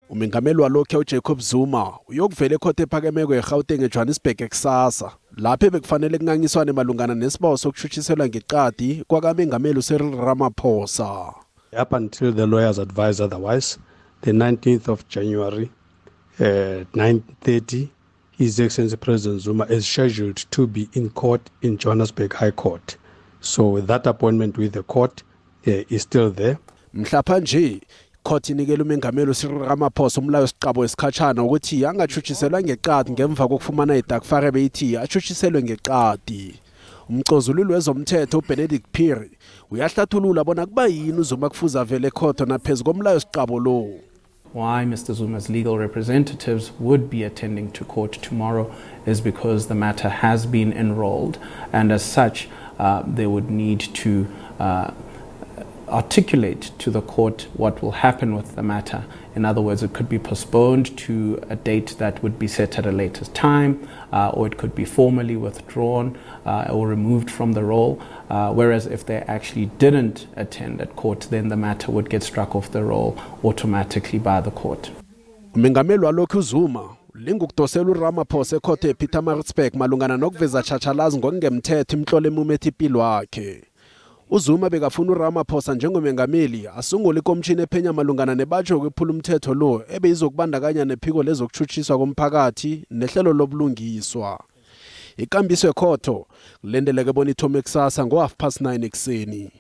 Umengameli walokhu uJacob Zuma uyokuvela ekhotho ephakemeko eGauteng eJohannesburg ekusasa, lapho ebekufanele kungangiswane malungana nesibawo sokushushiselwa ngeqadi kwakamengameli uCyril Ramaphosa. Up until the lawyers advise otherwise, the 19th of January, 9:30, His Excellency President Zuma is scheduled to be in court in Johannesburg High Court. So that appointment with the court is still there. Mhlapha nje court inikela umengameli uCyril Ramaphosa umlayo siqabo esikhatshana ukuthi angatshutshiselwa ngeqadi ngemva kokufumana idakfare beyithi atshutshiselwe ngeqadi. Umcozululi wezomthetho uBenedict Phiri uyahlathulula bona kuba yini uZuma kufuze avele ekhotho naphezu komlayo siqabo lo. Why Mr. Zuma's legal representatives would be attending to court tomorrow is because the matter has been enrolled, and as such, they would need to articulate to the court what will happen with the matter. In other words, it could be postponed to a date that would be set at a later time, or it could be formally withdrawn or removed from the roll. Whereas if they actually didn't attend at court, then the matter would get struck off the roll automatically by the court. Umengameli walokhu uZuma ulinga ukudosela uRamaphosa ekhotho ePietermaritzburg malungana nokuveza tjhatjhalazi ngokungemthetho imitlolo emumethe ipilo wakhe. uZuma bekafuna uRamaphosa njengomengameli asungule ikomishini ephenya malungana nebatsho yokwephula umthetho lo ebeyizokubandakanya nephiko lezokutshutshiswa komphakathi nehlelo lobulungiswa. Ikambiso ekhotho kulindeleke bona ithome kusasa ngo-9:30 ekuseni.